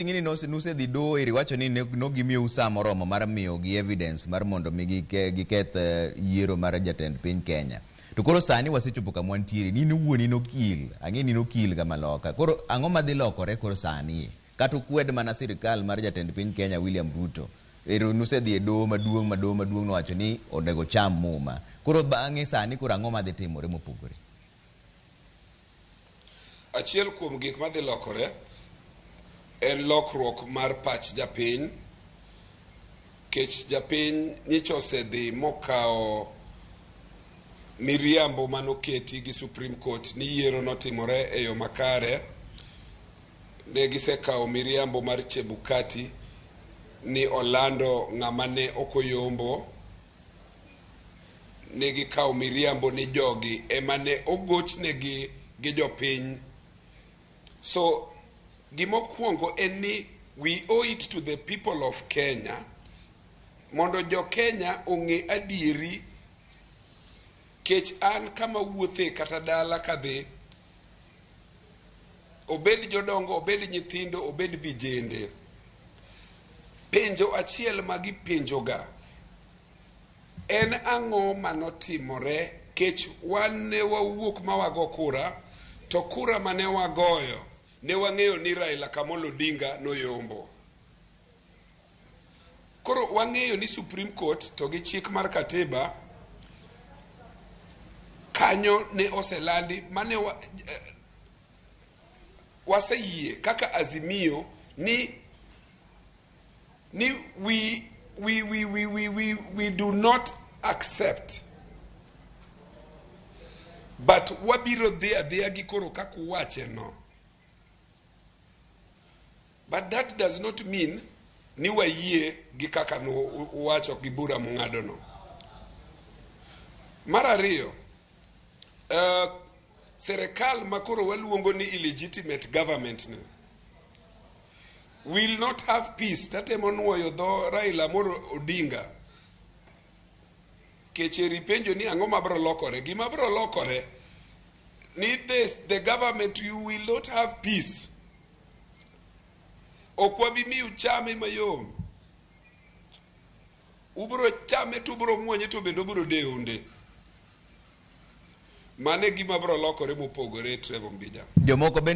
Ing'eni nusedhi doho iri wacho ni nogimiyou sa moromo mar miyogi evidence mar mondo mi giketh yiero mar jatend piny Kenya. To koro sani wasechopo kama wantiere, ni in owuon in okil, ang'e ni in okil kama loka. Koro ang'o madhi lokore koro sani? Kata ukwed mana sirikal mar jatend piny Kenya William Ruto. Ero nusedhi e doho maduong' ma doho maduong' nowacho ni onego cham muma. Koro bang'e sani koro ang'o madhi timore mopogore? Achiel kuom gik madhi lokore en lokruok mar pach japiny, kech japiny nyicha osedhi mokawo miriambo manoketi gi Supreme Court ni yiero notimore e yo makare. Ne gisekawo miriambo mar Chebukati ni olando ng'ama ne ok oyombo. Ne gikawo miriambo ni jogi ema ne ogochnegi gi jopiny. So gimokwongo en ni we owe it to the people of Kenya mondo jo Kenya ong'e adieri kech an kama wuothe kata dala kadhi obed jodongo, obed nyithindo, obed vijende. Penjo achiel ma gipenjoga en ang'o manotimore kech wan ne wawuok ma wago kura to kura mane wagoyo ne wang'eyo ni Raila Kamolo Odinga noyombo. Koro wang'eyo ni Supreme Court to gi chik mar katiba kanyo ne oselandi mane waseyie kaka Azimio ni we do not accept, but wabiro dhi adhiya gi koro kaka uwache no, but that does not mean ni wayie gi kaka uwacho gi bura mung'ado no. Mar ariyo, serikal ma koro waluongo ni illegitimate government ni will not have peace. Tatemo nuoyo dho Raila Amolo Odinga kech eri penjo ni ang'o mabro lokore. Gima bro lokore ni this, the government, you will not have peace. Ok wabi miu chame mayom. Ubro chame to ubro muonye to bende ubro deunde. Mano e gima bro lokore mopogore, Trevor Mbija. Jomoko bende